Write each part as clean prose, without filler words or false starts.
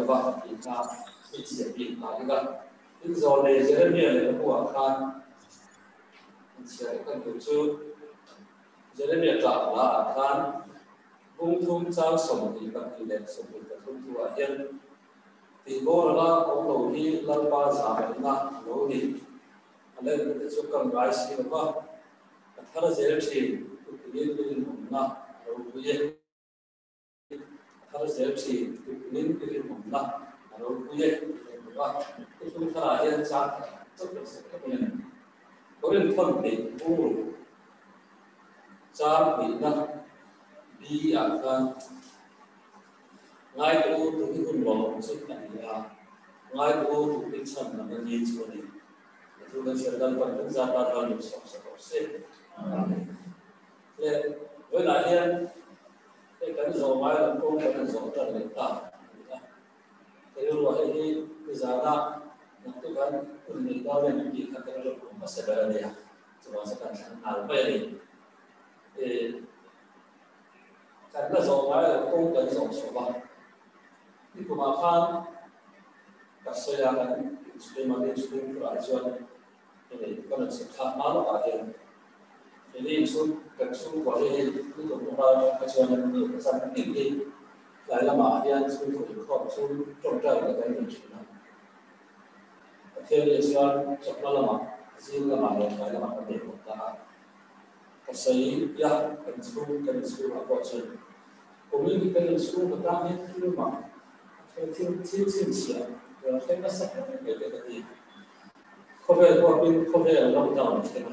lova tih kha chhinchhiah bik nghal ila. Tin, Zawlnei Jeremia lehkhabu-ah khan inchhiah leh kan duh chu Jeremia ṭah hlaah khan bung thum chang 22 leh 23 thu-ah hian tihborala awm lo hi Lalpa zahmehna a lo ni. A lenna te chu ka ngai si lo va, ka thar zel ṭhin, tukin i rinawmna a ropui e. A thar zel ṭhin, tukin i rinawmna a ropui e tih a hmu a. Thuthlung tharah hian chang khat chauh kan sawi tawp mai a ni. Korinthon hnih bur chang hnihna B-ah khan Ngaitu tu hi hun lawmawm chu a ni a, ngaitu tu hi chhan lam a ni chu a ni. A thu kan hriat dan pan kan zat tan ral min sawm sak awm se. Amen. Le, vawiinah hian hei kan zawh ngai lam kawng kan han zawh tan leh ta a ni a. Ka rilruah hei hi nizana naktuk kan hun neih dawn em tih kha ka rilru hmasa ber a nia. Chuvang chu kan thlang nghal mai a ni. E, kan la zawh ngai lo kawng kan zawh chhuah a. Nikumah khan ka sawi a, kan inchhung inchhung phurah chuan hei ka rawn chhuk thlak hma lawkah hian hei inchhung kan chhungkua hi hei lutuk lawka ka chuan zan tin hi tlai lamah hian chhungkaw inkhawm chu tawngtai leh kan nei thin a. Pathian leh chuan chawhma lamah zing lamah leh tlai lamah kan nei bawk ta a. Ka sawi a, kan chhung kan inchhungah pawh chuan kumin kan inchhung ka tan hian thil mak thil thil chhinchhiah rawn thleng nasa hle mai te ka ti. Khawvel huapin khawvel lockdown a thleng a,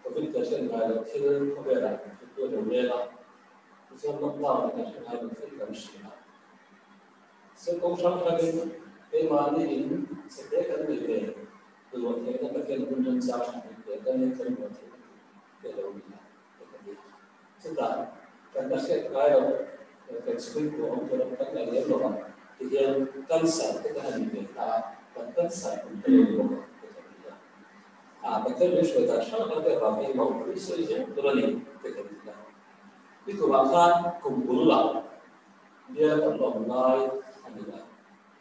Covid kan hriat ngai loh thil khawvelah thil a lo leng a, tichuan lockdown kan hre ngai loh thil kan hria a. Sir kawng hrang hrangin keimahni in chhe kan nei ve. Luah theihna Pathian hun remchang tha min pe kan in kan luah theihna tur te lo ni a te ka ti. Chutah kan la hriat ngai lo kan chhungkua awm tur kan la lem lo a tihian cancer te kan han ve ta a, kan cancer kum te lo ni bawk a te ka ti a. A Pathian min hruai dan hrang hrang te avang hian lo pui sawi zel tur a ni te kan ti a. Ni kumah khan kum bul lah bial kan lawm lai a ni a.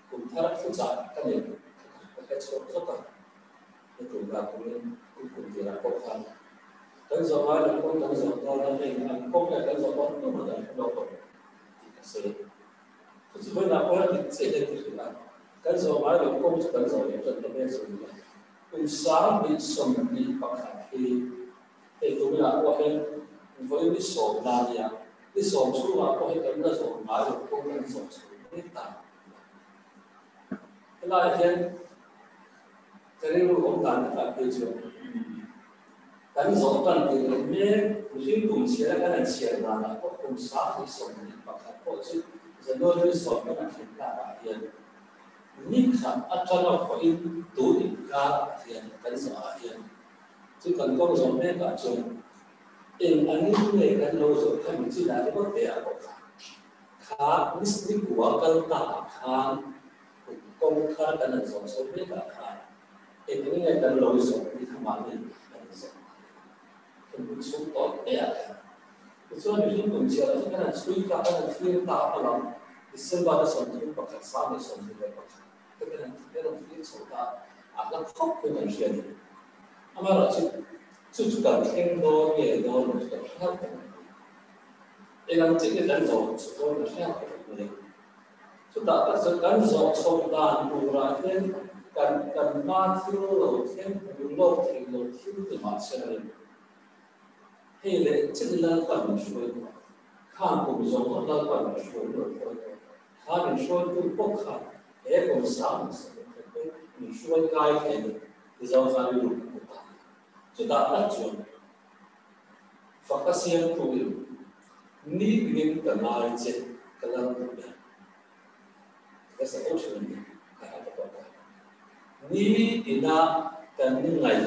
Kum thar thuchah ka nei ka hre chhuak zawk a, ni tum lah kumin kum kum tirah pawh khan kan zawh ngai loh kawng kan zawh dawn a, hei an kawng leh kan zawh dawn tumah kan hre lawk lo tih ka sawi. Chu chu vawiinah pawh hian dik chiah hian ka hrilh a, kan zawh ngai loh kawng chu kan zawh leh tan ta mek zawk nia. Kum 2021 hi hei tuminah pawh hian vawiin ni sawm na nia, ni sawm chhungah pawh hi kan la zawh ngai loh kawng kan zawh chho mek ta. Helaiah hian ka rilru awm dan takah phei chuan kan zawh tan tih leh mek mihring kum chhiara kan han chhiar danah pawh kum 2021 pawh chu January 10 kan han thlen takah hian ni khat atanga vawiin tun inkarah hian kan zawhah hian chu kan kawng zawh mekah chuan eng angin nge kan lo zawh kha mi chinah ringawt te ah pawh kha Kha ni kua kal ta ah khan kut kawng thar kan han zawh chho mek ah khan eng eng nge kan lo zawh tih kha mahni kan zawh a ni. Kan hun chhung tawh te ah khan. Tichuan mihring kum chhiah chu kan han chhui ta, kan han thlir ta a lang December ni 31 31 te kan han kan han thlir chho ta a, a hla khawp pawhin an hria a ni. Amaherawhchu chu chu kan thleng dawn nge dawn lo chu kan hre hlauh ta mai. Engang chiah nge kan zawh chho dawn ka hriat ka hmu mai. Chutah tak chuan kan zawh chho dan turah hian kan kan hma thil lo thleng hmu lawk thei lo thil ni mah se a ni. Hei leh chin Lalpan min hruai tawh a, khang kum zawng pawh Lalpan min hruai min rawn hruai tawh a, kha min hruaitu pawh khan he kum sang min sawi thei pawhin min hruai kai thei a ni ti zawng khan rilru ka pu ta a ni. Chutah tak chuan Fak a siamtu in ni tinin ka ngai che ka lal duh ber. Ka sa fo thin a ni, ka ha ta tawh ka. Ni tina kan ngaih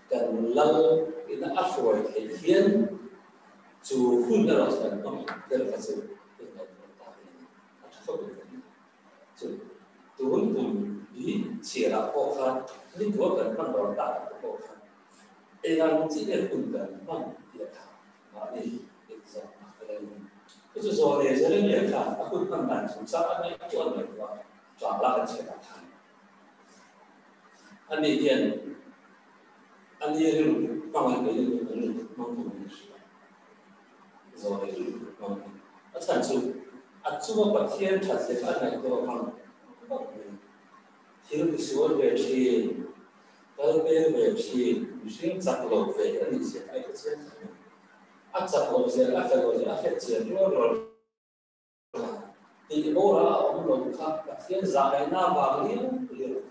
kan lal ina a hruai theih hian chu hun erawh chu kan hmang tel kha chu inngaihtuah ta hi a ni. A tha khawp in ka nia. Chu tun kum hi chhiarah pawh khan ni tua kan hman rawn tak te pawh khan Engang chi nge hun kan hman tih a tha mahni inzawmna ka la ni. Chu chu Zawlnei Jeremia khan a hun hman dan chungchang a ngaihtuah ngaihtuah. Vangla kan chhiat ah khan ani hian ani rilru hmangaih mai in kan rilru hmang thung in a hria. Zawnei rilru hmang hi a chhan chu a chunga Pathian that zia kha a ngaihtuah avang vak mai. Thil tisual ve thin, kal peng ve thin, mihring chak lo ve a nih zia kha a hrechiang khawp mai. A chak loh zia leh a fel loh zia a hretchian rual rual. Tih bawra a awm lo kha Pathian zahngaihna vang liau liau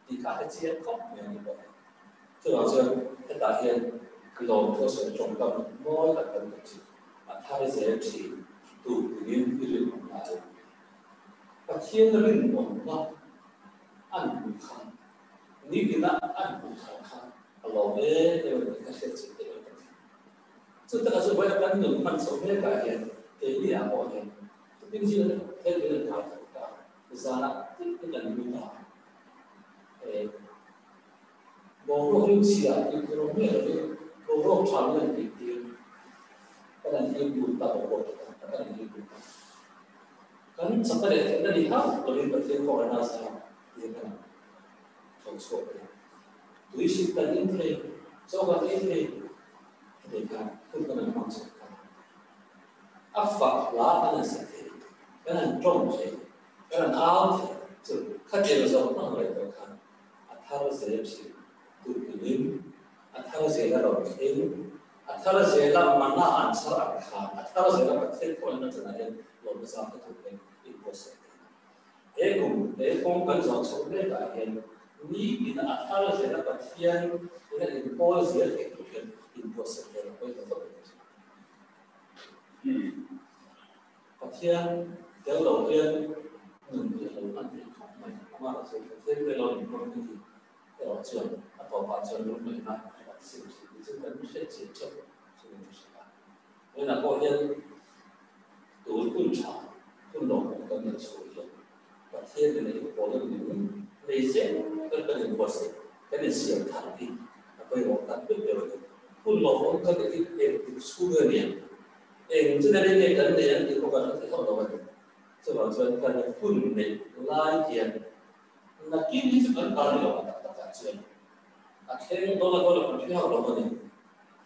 tih kha a hre chiang khawp mai a ni bawk. Chuvang chuan hetah hian lawmthu a sawi tawngkam mawi tak kan hmu chu a thar zel thin tu tiin i rinawmna a lo ni. Pathian rinawmna an hmuh khan nitina an hmuh thar khan a lawm em em a ni tih kha hriat chian theih a ni. Chu takah chu vawiin kan nun hman chhoh mekah hian keini ah pawh hian tukin zing a thil min an kai tho ta, zanah tlem in an lut a, eh boruak rim chhia tih tur awm miah lovin boruak tha min an tih tir, kan an hlim dun ta boruak tha tak tak an hlim dun ta. Kan chakna leh theihna ni hauh lovin Pathian kawngah nasa tir kan ang tho chhuak thei. Tui sik kan in thei, chaw kan ei thei, heti khan hun kan han hmang chhuak ta. A fak hla kan han sa thei, kan han tawng thei, kan han au thei chu khatiang zawng hmang reng tawh khan a thar zel thin tukin a thar zel a rawn thleng, a thar zel a mana an chhar ang khan a thar zel a Pathian khawngaihna chanah hian lawmna zam ka tum hian inbuatsaih thei a. He kum, he kawng kan zawh chhoh mekah hian nitin a thar zela Pathian ina inpawl zel theih tur hian inbuatsaih vel a pawimawh khawp mai. Pathian tel lo hian nun hi a lo hman theih khawp mai. Amaherawhchu Pathian tel lo inhmang te hi erawh chuan a tawpah chuan lungngaihna a sim thin tih chu kan hriat chian theuh chu kan hre a. Vawiinah pawh hian tun hun tha, hun lawmawm kan neih chhuah hian Pathian nena inpawlna nung nei zel kan kan inbuatsaih, kan insiam thar hi a pawimawh tak ber ber a ni. Hun lawmawm kan neih hi engtik chhung nge nia, eng channel nge kan nei ang tih pawh kan hre thei hauh lo a ni. Chuvang chuan kan hun neih lai hian nakin hi chu kan kal ni lo ang tak takah chuan a thleng dawn a dawn a kan hre hauh lo a ni.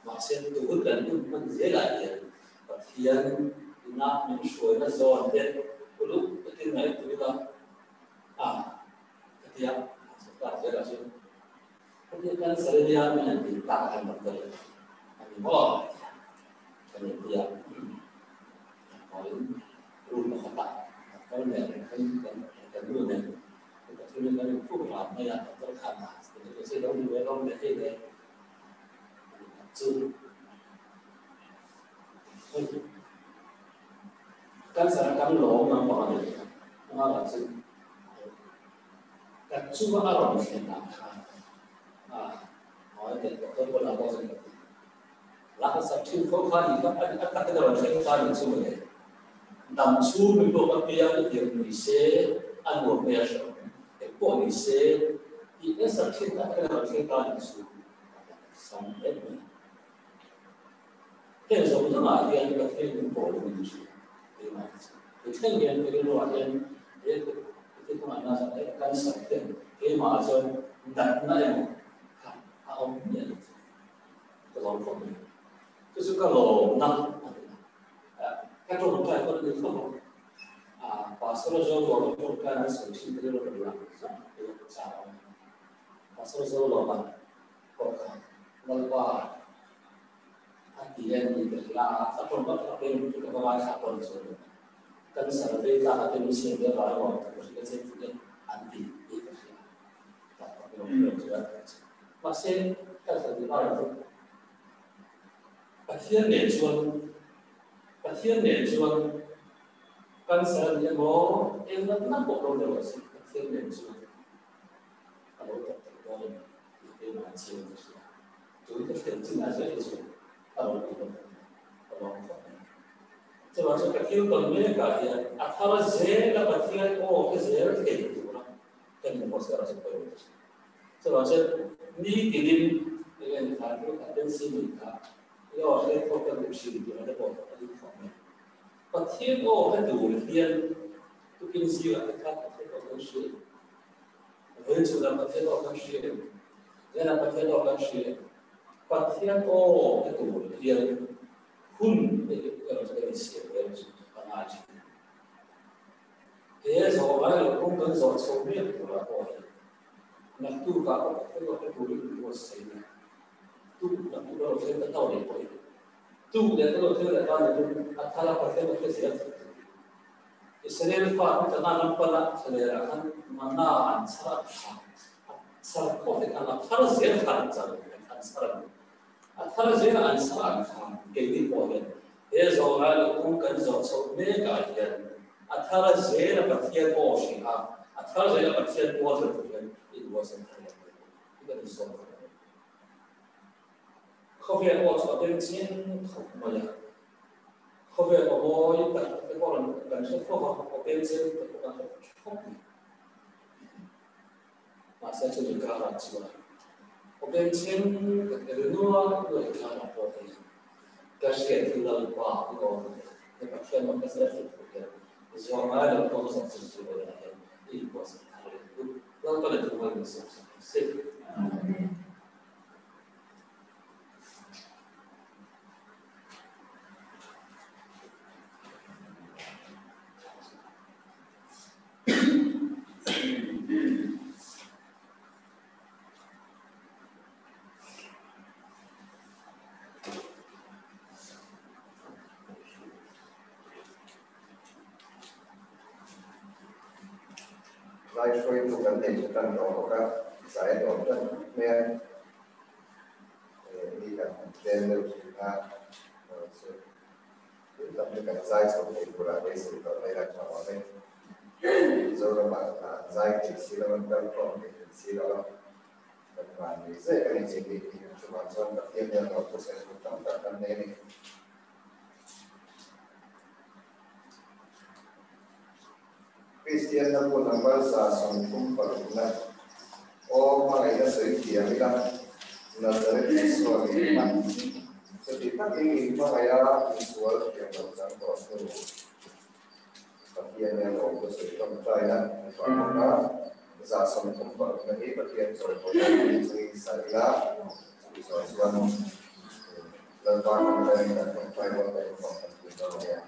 Mahse, tun kan hun hman zelah hian Pathian ina min hruaina zawn te uluk takin ngaihtuah ila a, ka ti a, mahse ta zelah chuan Pathian kan Sarenia min han tih tak han mak ta leh a ni maw? Ka ni ti a, Hawin room pakhatah doctor nen kan kan nu nen Pathian kan inkhuk ran mai a, doctor khan a, lo ni ve lo le hei le. Chu cancer a kan lawm lampang a ni a lah chu ka chunga a rawn thlen ah khan a hawi teh doctor bulah pawh chuan ka ti la ka sak thin fo kha ni kha a takin a rawn thleng ta ni chu mawle dam chhung min pawh ka piang i tir ni se a nuam mai a hreawm eng pawh ni se tih ka sak thin a takin a rawn thleng ta ni chu Sam hle mai. Heng zawng zawngah hian Pathian min pawl in min hria keimah hi chu. Ti thleng hian ka rilruah hian he Pathian kawngah zah leh cancer hian keimah chuan natna emaw kha a awm miah lo chu ka lawm khawp mai. Chu chu ka lawmna a ni a. Ka tawngtai pawh a ni khawp ang. Pastor a zawng lawm a tawngtai an sawi thin ka rilru ka lang zauh zauh a. Pastor zo lawm a pawh kha Lalpa a ti a ni ka hria a, a tawng vak vak in ka va ngaithla pawh ni chuan kan survey tlak a te min siam vel rai maw ka hria che tih te an ti tih ka hria tak tak lawm lawm chu a mahse ka sawi mai chu Pathian nen chuan Pathian nen chuan cancer a ni emaw eng natna pawh lo ni rawh se Pathian nen chuan a lo tak tak dawn a ni tih keimah chiang ka hria. Tun ka thlen chinah zel hi chuan a lo ti dawn a ni, ka lawm khawp mai. Chuvang chuan ka thil tawn mekah hian a thar zela Pathian aw ka zel thei tura ka inbuatsaih erawh chu pawimawh ka hria. Chuvang chuan nitinin eng eng kha chu a pencil nih kha i aw hriat khawp ka duh thin tih te pawh a dik khawp mai. Pathian aw ka tur hian tukin zingah te khan Pathian aw kan hria. Vawiin chhunah Pathian aw kan hria em? Zanah Pathian aw kan hria em? Pathian aw pe tur hian hun erawh chu kan insiam vel chu a ngai thin. He zawh ngai loh kawng kan zawh chho mek turah pawh hian naktukah pawh Pathian aw pe turin min buatsaih a, tuk naktuk erawh chuan kan lo nei pawhin tuk leh kan lo thil leh tan lovin a thar a Pathian aw hre zel thei tur. Israel fate Kanaan ram pala thlalerah khan mana an chhar a tha a chhar khawp te khan a thar zel khan an char an chhar a ni. A thar zela an chhar ang khan keini pawh hian he zawh lai loh kawng kan zawh chhoh mekah hian a thar zela Pathian aw hrilh a, a thar zela Pathian pual zel tur hian inbuatsaih thar leh tur hi kan insawm thar a ni. Khawvel aw chu a bengchheng khawp mai a. Khawvel aw mawi tak te pawh rawn kan hre fo va, aw bengchheng tak pawh kan hre khawp mai. Mahse chumi karah chuan aw bengchheng tak eri nuai nuai karah pawh hian ka hriat hi Lalpa i awm a ni. He Pathian awm ka zir theih thu hian zuar ngai lo kawng zawng chu chu vawiah hian i inbuatsaih thar leh duh. Lalpa leh thu hmangin sawm sawm ang se. Amen. Lai hruaitu kan nei chu tan tawh bawk a, zai a nuam tan khawp mai a. Mi kan han tlem deuh thin a, chu thil tam hi kan zai chho thei turah beisei tawh mai la tha awm e. Mizoramah an zai thei si lo, an kal khawm thei thei si lo a, kan vanni zek a ni tih hi chuvang chuan Pathian hian lo thusawi tur tam tak kan nei a ni. Kristianna bu number 36 na aw hmangaihna sawi thiam ila, Nazareth Isua nih hman. Chuti takin in hmangaih a, insual thiam loh chang tawh hnu. Pathian hian awm ka sawi tawngtaina ni pah bawk a, 36 na hi Pathian chawimawina ni chungin sa ila, chumi zawh chuan Lalpa tawngtaina kan tawngtai dawn ta inkhawm kan tih dawn a nia.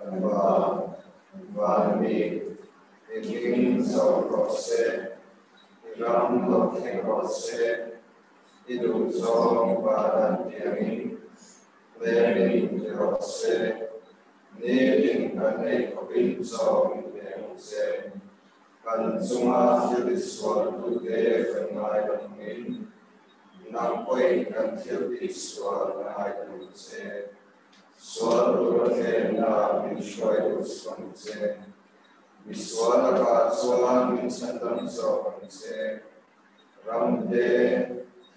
Kan Pa, van mi, i hming zo rawh se, i ram lo thleng rawh se, i duh zawng van tiangin lemin ti rawh se, nitin kan ei khawpin chaw min pe ang che. Kan chunga thil tisual tute kan ngai lo angin, nang pawhin kan thil tihsual ngai lo che. Sual tur a thlênna min hruai duh suh ang che. Misual lakah chuan min chhandam zawk ang che. Ram te,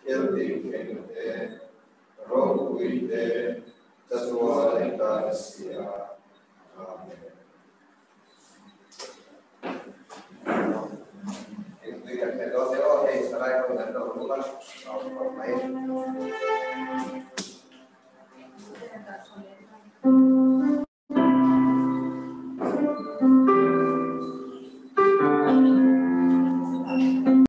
thil tih theihna te, ropui te, chatuan i tan a si a. Amen. Engtui kan hmet dawn te aw, hei thalai ho an lo rum a, a awm khawp mai.